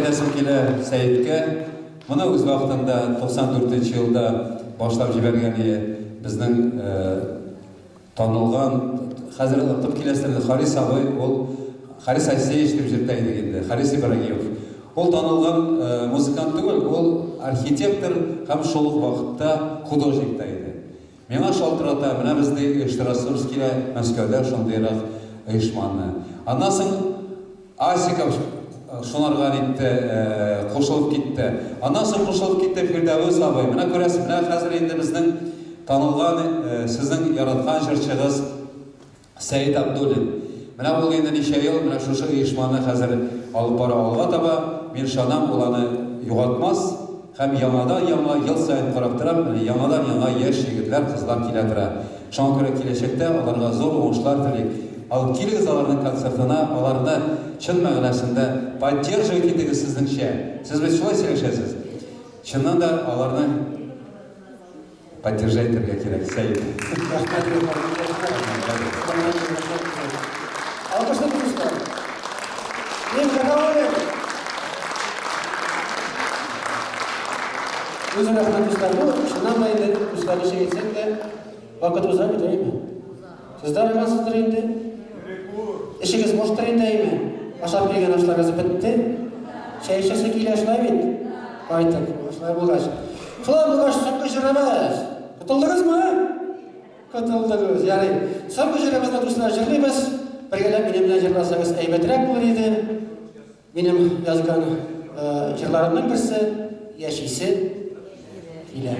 әйтәсем килә Сәеткә. Моны үз вакытында 94 нче елда башлап җибәргән ие безнең танылган, хәзер онытып киләсең, Харис абый, ул Харис Асеевич дип җөртә идек инде, Харис Ибрагимов. Ул танылган музыкант түгел, ул архитектор һәм шул ук вакытта художник та иде. Миңа шалтырата, менә без ди оештырасыбыз килә Мәскәүдә шундыйрак оешманы. Аннан соң Асиков шунарга нитте, кушылып китте. Аннан соң кушылып китте Фирдәвес абый. Менә күрәсез, менә хәзер инде безнең танылган, сезнең яраткан җырчыгыз Сәет Абдуллин. Менә ул инде ничә ел менә шушы оешманы хәзер алып бара алга таба. Мин ышанам, ул аны югалтмас һәм яңадан-яңа ел саен карап торам, менә яңадан-яңа яшь егетләр, кызлар килә тора. Шуңа күрә киләчәктә аларга зур уңышлар телик. Алып килегез аларның концертына, аларны чын мәгънәсендә поддерживать итегез сезнеңчә. Сез бит шулай сөйләшәсез. Чыннан да аларны Поддержать итәргә кирәк, Сәет. Рәхмәт, рәхмәт. Алкышлыйбыз, дуслар. Мин Гатауллин. Үзе рәхмәт, дуслар. Бу, чыннан да инде, дуслар, ничек әйтсәк тә, вакыт уза бит, әйеме? Сез дә арыгансыздыр инде. Эшегез буштыр инде, әйеме? Ашап килгән ашларыгыз бетте. Чәй эчәсе килә, шулай бит? Кайтып, шулай булгач. Шулай булгач, соңгы җырыбыз. Котылдыгызмы? Котылдыгыз. Ярый. Соңгы җырыбызны, дуслар, җырлыйбыз. Бергәләп минем белән җырласагыз әйбәтрәк булыр иде. Минем язган җырларымның берсе Яшисе килә.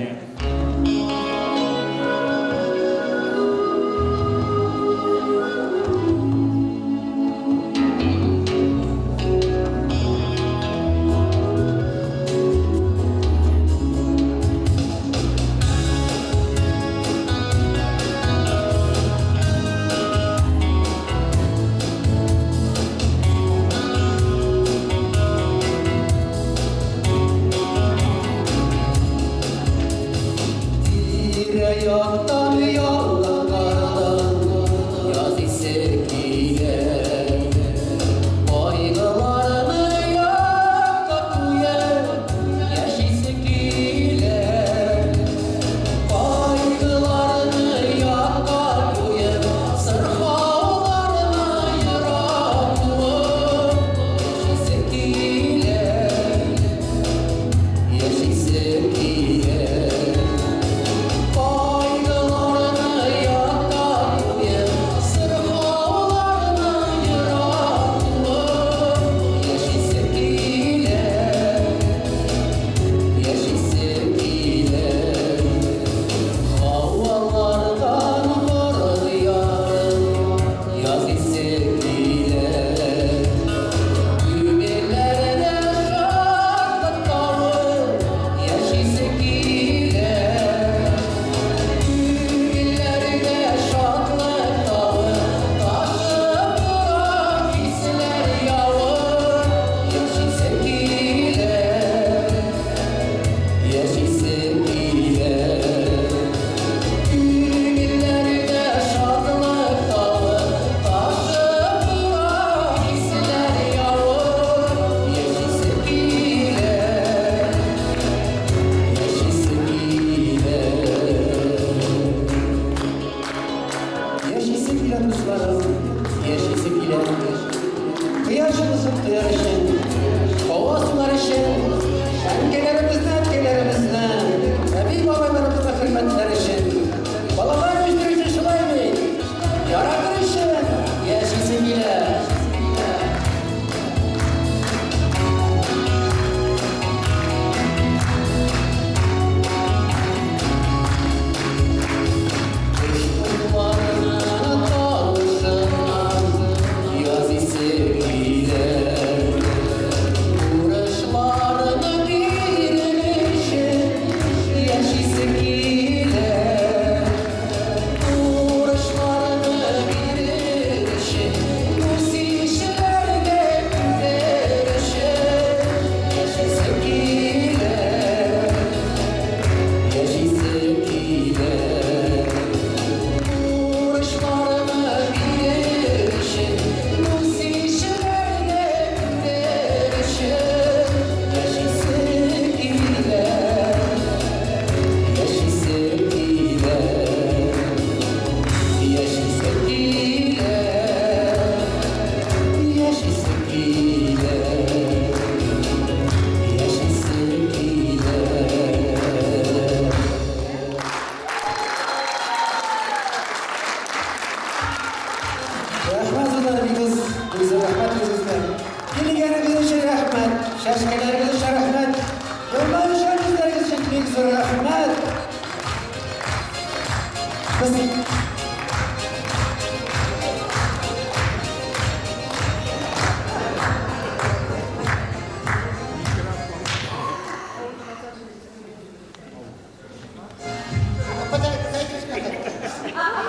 Без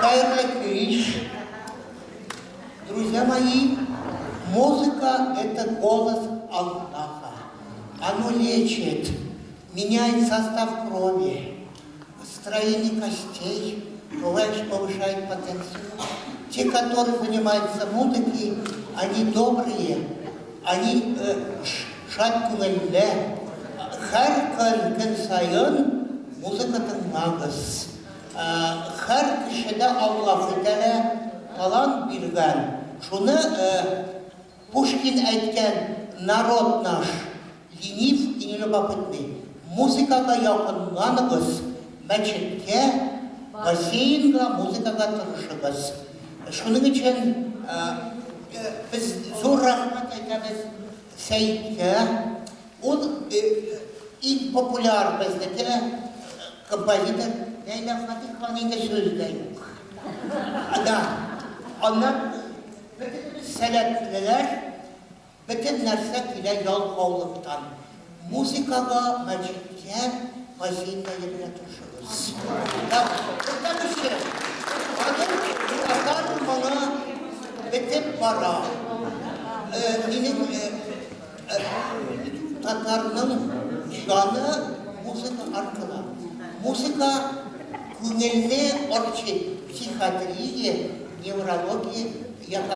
Хәерле кич. Друзья мои, музыка – это голос Аллаха. Оно лечит, меняет состав крови, строение костей, бывает, повышает потенциал. Те, которые занимаются музыкой, они добрые, они шат күңелле. Һәр көн, көн саен музыка тыңлагыз. Һәр кешедә Аллаһ Тәгалә талант биргән. Шуны Пушкин әйткән, народ наш ленив и нелюбопытный. Музыкага якынланыгыз, мәчеткә, бассейнга, музыкага тырышыгыз. Шуның өчен без зур рәхмәт әйтәбез Сәеткә. Ул иң популяр безнеке композитор. Ләйлә Фатихованың инде сүз дә юк. Да. Аннан бөтенебез сәләтлеләр, бөтен нәрсә килә ялкаулыктан. Музыкага, мәчеткә, бассейнга йөрергә тырышыгыз. Да, туктагызчы. Аның татар моңы бетеп бара. Минем Татарның җаны музыка аркылы. Музыка күңелне арчый, психиатрия, неврология яха.